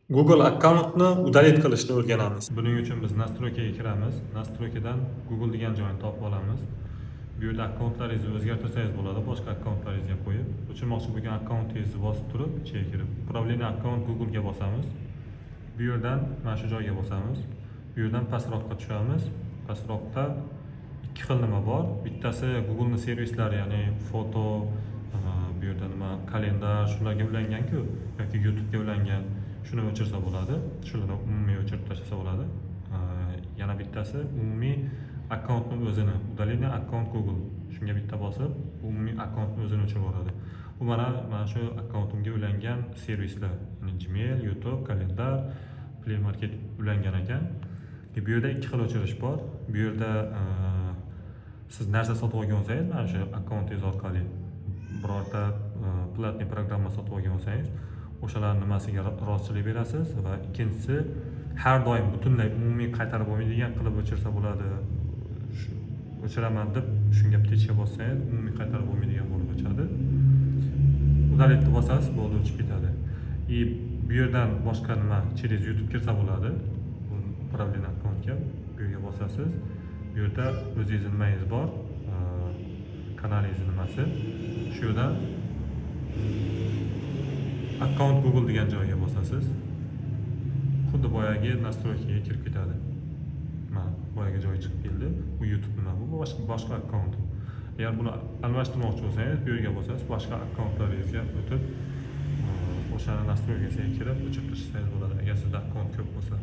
Google akkauntni удалить qilishni o'rganamiz. Buning uchun biz настройка ga kiramiz. Настройка dan Google degan joyni topib olamiz. Bu yerda akkauntlaringizni o'zgartirsangiz bo'ladi, boshqa akkauntlaringizga qo'yib, o'chirmoqchi bo'lgan akkauntingizni bosib turib, ichiga kirib, управление аккаунт Google'ga bosamiz. Bu yerdan mana shu joyga bosamiz. Bu yerdan pastroqqa tushamiz. Pastroqda ikki xil nima bor. Bittasi Google'ni servislari, ya'ni foto, bu yerda nima, календарь, shularga ulangan-ku yoki YouTube'ga ulangan. Shuni o'chirsa bo'ladi. Shularni umumiy o'chirib tashlasa bo'ladi. Yana bittasi umumiy akkauntni o'zini, удаление аккаунт Google. Shunga bitta bosib, umumiy akkauntni o'zini o'chirib yuboradi. Bu mana shu akkauntimga ulangan servislar, ya'ni Gmail, YouTube, календарь, Play Market ulangan ekan. Bu yerda ikki xil o'chirish bor. Bu yerda siz narsa sotib olgan bo'lsangiz, mana shu akkauntingiz orqali birorta платный programma sotib olgan bo'lsangiz, o'shalarni nimasiga rozichilik berasiz va ikkinchisi, har doim butunlay umumiy qaytarib bo'lmaydigan qilib o'chirsa bo'ladi. O'chiraman deb shunga птичка bossangiz, umumiy qaytarib bo'lmaydigan bo'lib o'chadi. Удалить bosasiz, bo'ldi, o'chib ketadi. И bu yerdan boshqa nima, через YouTube kirsa bo'ladi. Bu управление akkauntga bu yerga bosasiz. Bu yerda o'zingizni nimangiz bor, kanalingizni nimasi. Shu yerdan akkaunt Google degan joyga bosasiz. Xuddi boyagi настройка ga kirib ketadi. Mana, boyagi joyi chiqib keldi. Bu YouTube nima, bu boshqa akkaunt. Agar buni almashtirmoqchi bo'lsangiz, bu yerga bosasiz, boshqa akkauntlaringizga o'tib, o'shani настройка siga kirib o'chirib tashlasangiz bo'ladi, agar sizda akkaunt ko'p bo'lsa.